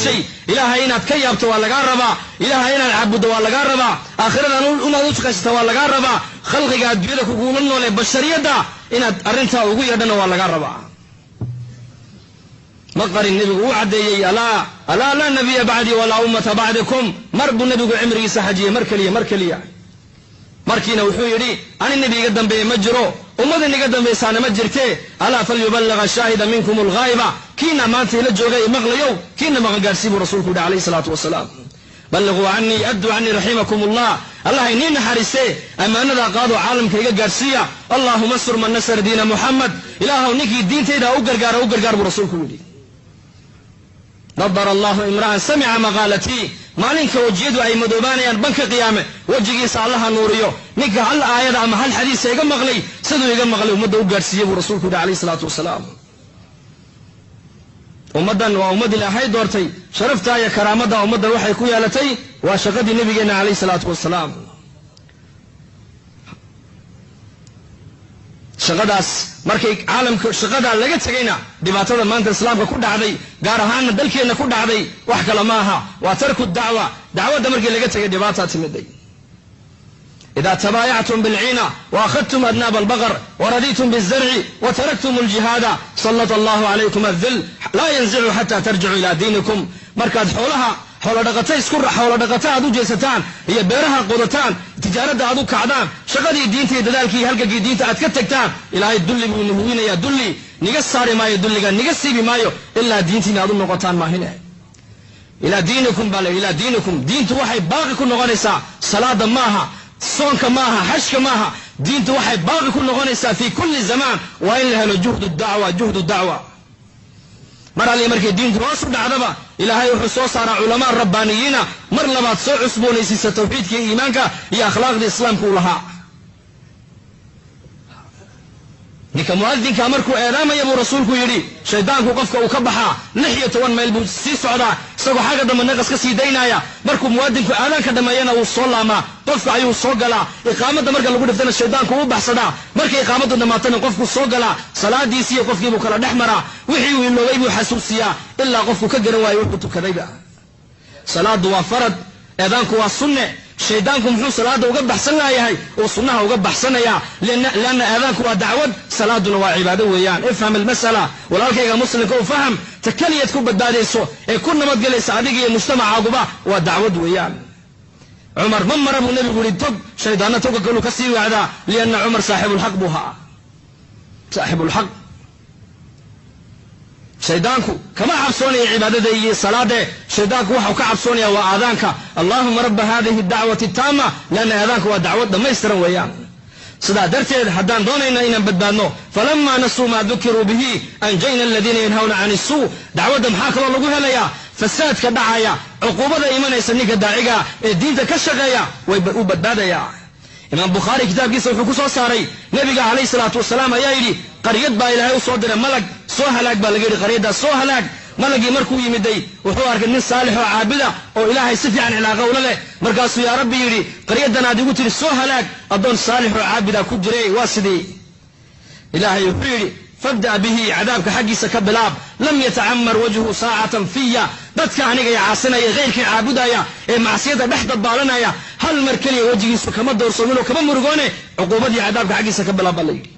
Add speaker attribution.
Speaker 1: yeeshay. Ilaahay inaad ka yaabto waa lagaa rabaa, Ilaahay inaad caabuddo waa lagaa rabaa, aakhiradan inaad u shaqaysato waa lagaa rabaa, khalqiga adduunyada kugula noole bashariyadda inaad arrintaa ugu yeedhana waa lagaa rabaa. Ma qarin, nebigu uu caddeeyey, alaa alaa laa nabiya bacdii walaa ummata bacdikum. Mar buu nebigu cimrigiisa xajiyey, mar keliya, mar keliya. Markiina wuxuu yidhi ani nebi iga dambeeye ma jiro, ummadan iga dambaysaana ma jirte, alaa falyuballiga shaahida minkum alghaa'iba, kiina maanta ila joogay maqlayow, kiina maqan gaarsii buu rasuulku yidhi calayhi salaatu wasalaam. Balliquu canii, adduu canii raximakum allah, Allah inii naxariistee ammaanadaa qaadoo caalamka iga gaarsiiya. Allaahuma ansur man nasara diina Muxamed, ilaahow ninkii diintayda u gargaara u gargaar buu rasuulku yidhi. Nadara allahu imra'an samica maqaalatii, maalinka wejiyadu ay madoobaanayaan banka qiyaame wejigiisa Allaha nuuriyo ninka hal aayada ama hal xadiisa iga maqlay, siduu iga maqlay ummadda u gaarsiiyey buu rasuulku yidhi calayhi salaatu wasalaam. Ummaddan waa ummad Ilaahay doortay, sharaftaa iyo karaamadda ummaddan waxay ku yeelatay waa shaqadii nabigeenna calayhi salaatu wasalaam. Shaqadaas markay caalamka shaqadaa laga tegayna dhibaatada maanta islaamka ku dhacday, gaar ahaanna dalkeenna ku dhacday, wax kale ma aha, waa tarku dacwa. Dacwadda markii laga tegay dhibaataa timiday. Ida tabaayactum bilciina waakhadtum adnaaba albaqar waradiitum bizarci wataraktum aljihaada sallata allahu calaykum adil laa yanzicu xataa tarjicu ilaa diinikum. Markaad xoolaha xoolodhaqata isku xoolodhaqata aad u jeesataan iyo beeraha qodataan, tijaaradda aad u kacdaan, shaqadii diinta iyo dadaalkii iyo halgaggii diinta aad ka tagtaan, Ilaahay dulli buu nuhuwinayaa, dulli niga saari maayo, dulliga niga siibi maayo ilaa diintiina aad u noqotaan maahine. Ilaa diinikum baa la, ilaa diinikum. Diintu waxay baaqi ku noqonaysaa salaada maaha, soonka maaha, xashka maaha, diintu waxay baaqi ku noqonaysaa fi kulli zamaan waa in la helo juhdu dacwa, juhdu dacwa. Mar alli markay diintu hoos u dhacdaba Ilaahay wuxuu soo saaraa culamaa rabbaaniyiina mar labaad soo cusboonaysiisa tawxiidka iyo iimaanka iyo akhlaaqda islaamka uu lahaa. Ninka muadinka markuu eedaamaya buu rasuulku yidhi shaydaanku qofka uu ka baxaa 16 mayl buu sii socdaa isagoo xagga dambe naqas ka sii daynaya. Markuu muadinku aadaanka dhammeeyana wuu soo laamaa, qofka ayuu soo galaa. Iqaamadda marka lagu dhiftana shaydaanku uu baxsadaa, markay iqaamaddu dhammaatana qofku soo galaa, salaadiisiiyo qofkiibuu kala dhex maraa, wixii uu iloobay buu xasuusiyaa ilaa qofku ka garan waayo wuxuu tukadayba. Salaadu waa farad, eedaanku waa sunne. Shaydaanku muxuu salaada uga baxsan laayahay? Uu sunnaha uga baxsanayaa, lianna aadaanku waa dacwad, salaaduna waa cibaado weeyaan. Ifham almas'ala walaalkayga muslimka, u faham ta keliyaad ku badbaadayso ee ku nabadgelaysa adiga iyo mujtamacaaguba waa dacwad weeyaan. Cumar ma mara buu nebigu yihi tog, shaydaanna toga kaluu ka sii wacdaa, lianna Cumar saaxibulxaq buu haa, saaxibulxaq. Shaydaanku kama cabsoonaya cibaadada iyo salaade, shaydaanku waxau ka cabsoonaya waa aadaanka. Allahuma rabba hadihi dacwati taama, lianna aadaanku waa dacwad dhammaystiran weeyaan. Sidaa darteed haddaan doonayna inaan badbaadno, falamaa nasuu maa dukiruu bihi anjayna aladiina yanhawna can isuu. Dacwadda maxaa kaloo lagu helayaa? Fasaadka dhacaya, cuquubada imanaysa, ninka daaciga ee diinta ka shaqeeya way u badbaadayaa. Imaam Bukhaari kitaabkiisa wuxuu ku soo saaray nebiga calayhi salaatu wasalaam ayaa yidhi qaryad baa Ilaahay u soo diray malag, soo halaag baa laga yidhi, qaryaddaas soo halaag. Malagii markuu yimiday wuxuu arkay nin saalix oo caabida oo Ilaahay si fiican cilaaqa ula leh. Markaasuu yaa Rabbi yidhi, qaryadan aad igu tiri soo halaag, addoon saalix oo caabida ku jiray, waa sidii? Ilaahay wuxuu yidhi fabda' bihi, cadaabka xaggiisa ka bilaab, lam yatacamar wajhu saacatan fiya. Dadka aniga i caasinaya, khayrkii caabudaya ee macsiyada dhex dabaalanaya, hal mar keliya wejigiisu kama doorsoominoo kama murugoone, cuquubadii cadaabka xaggiisa ka bilaab baa la yidhi.